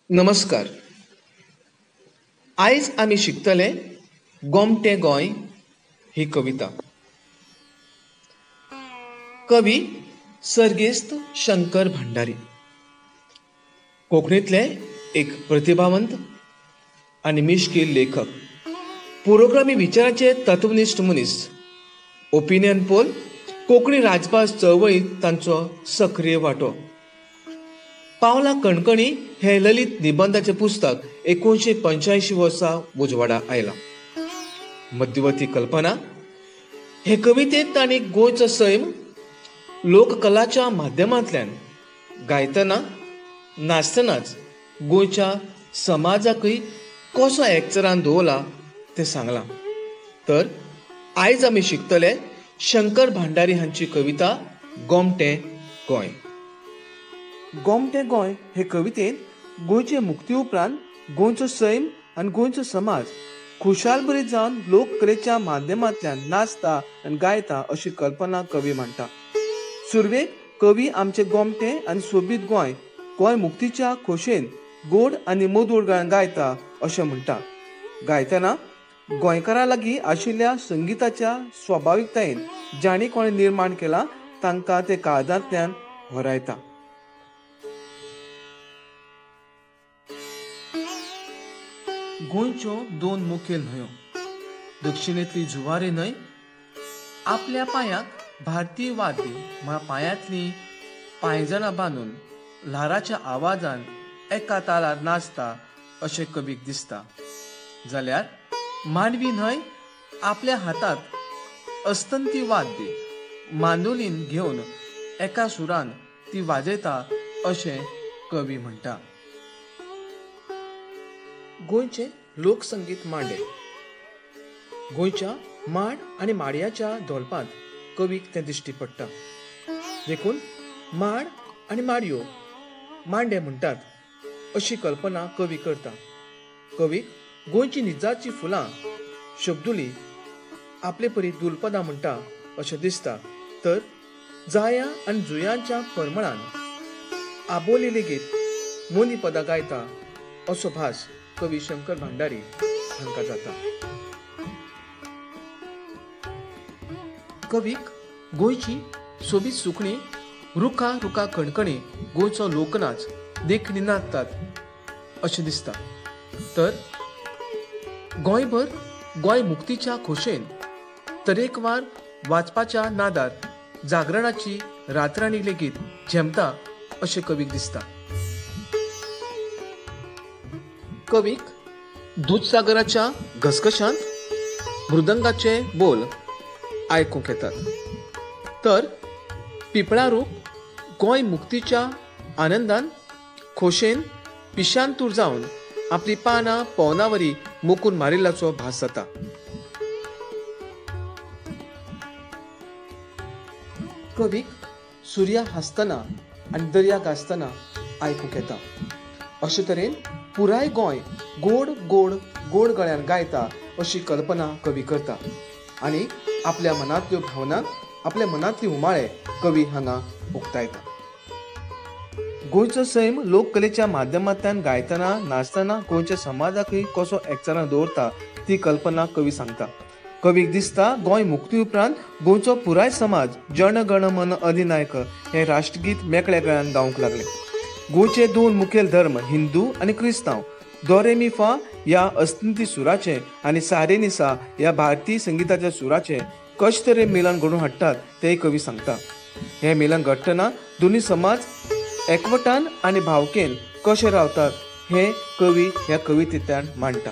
नमस्कार. आयज आमी शिकतले गोमटें गोंय ही कविता. कवी सर्गेस्त शंकर भांडारी, कोंकणींतले एक प्रतिभावंत आनी मिश्कील लेखक, पुरोगामी विचाराचे तत्वनिश्ठ मनीस. ओपिनियन पोल कोंकणी राजभास चळवळींत तांचो सक्रीय वांटो. पावला कणकणी हे ललित निबंधाचें पुस्तक 1985 वर्सा उजवाडा आयलां. मध्यवर्ती कल्पना हे कवितेंत तांणी गोंयचो सैम लोककलाच्या माध्यमांतल्यान गायतना नाचतनाच गोंयच्या समाजाकय कसो एकचारान दवरला तें सांगलां. तर आयज आमी शिकतले शंकर भांडारी हांची कविता गोमटें गोंय. गोमटें गोंय हे कवितेंत गोंयचे मुक्ती उपरांत गोंयचो सैम आनी गोंयचो समाज खुशालभरीत जावन लोककलेच्या माध्यमांतल्यान नाचता आनी गायता अशी कल्पना कवी मांडटा. सुरवेक कवी आमचें गोमटें आनी सोबीत गोंय गोंय मुक्तीच्या खोशेन गोड आनी मधूर गाणें गायता अशें म्हणटा. गायतना गोंयकारां लागीं आशिल्ल्या संगिताच्या स्वभाविकतायेन जांणी कोणें निर्माण केलां तांकां ते काळजांतल्यान होरायता. गोंयच्यो दोन मुखेल न्हंयो, दक्षिणेंतली जुवारी न्हंय आपल्या पांयाक भारतीय वाद्य म्हळ्यार पांयांतलीं पांयजणां बांदून ल्हाराच्या आवाजान एका तालार नाचता अशें कवीक दिसता, जाल्यार मांडवी न्हंय आपल्या हातांत अस्तंती वाद्य मांदोलीन घेवन एका सुरान ती वाजयता अशें कवी म्हणटा. गोंयचें लोकसंगीत मांडे. गोंयच्या मांड आनी माडयाच्या धोलपांत कवीक तें दिश्टी पडटा, देखून माड आनी माडयो मांडे म्हणटात अशी कल्पना कवी करता. कवीक गोंयची निजाची फुलां शब्दुली आपले परी दुलपदां म्हणटा अशें दिसता, तर जाया आनी जुयांच्या परमळान आबोली लेगीत मोनी पदां गायता असो भास कवी शंकर भांडारी हांकां जाता. कवीक गोंयची सोबीत सुकणी रुखा रुखा कणकणी गोंयचो लोकनाच देखणी नाचतात अशें दिसता, तर गोंयभर गोंय मुक्तीच्या खोशेन तरेकवार वाचपाच्या नादार जागरणाची रातराणी लेगीत झेमता अशें कवीक दिसता. कवीक दुदसागराच्या घसघशांत मृदंगाचे बोल आयकूंक येतात, तर पिपळा रूख गोंय मुक्तीच्या आनंदान खोशेन पिशांतूर जावन आपली पानां पोवनावरी मोकून मारिल्ल्याचो भास जाता. कवीक सुर्या हांसतना आनी दर्या गाजतना आयकूंक येता. अशे तरेन पुराय गोंय गोड गोड गोड गळ्यान गायता अशी कल्पना कवी करता आनी आपल्या मनांतल्यो भावना आपल्या मनांतली उमाळे कवी हांगा उक्तायता. गोंयचो सैम लोककलेच्या माध्यमांतल्यान गायतना नाचतना गोंयच्या समाजाकय कसो एकचारान दवरता ती कल्पना कवी सांगता. कवीक दिसता गोंय मुक्ती उपरांत गोंयचो पुराय समाज जन गण मन अधिनायक हें राष्ट्रगीत मेकळ्या गळ्यान गावंक लागले. गोंयचे दोन मुखेल धर्म हिंदू आनी क्रिस्तांव दो रे मी फा ह्या अस्तंती सुराचें आनी सा रे नि सा ह्या भारतीय संगिताच्या सुराचें कशे तरेन मिलन घडोवन हाडटात तेंय कवी सांगता. हें मिलन घडटना दोनूय समाज एकवटान आनी भावकेन कशे रावतात हें कवी ह्या कवितेंतल्यान मांडटा.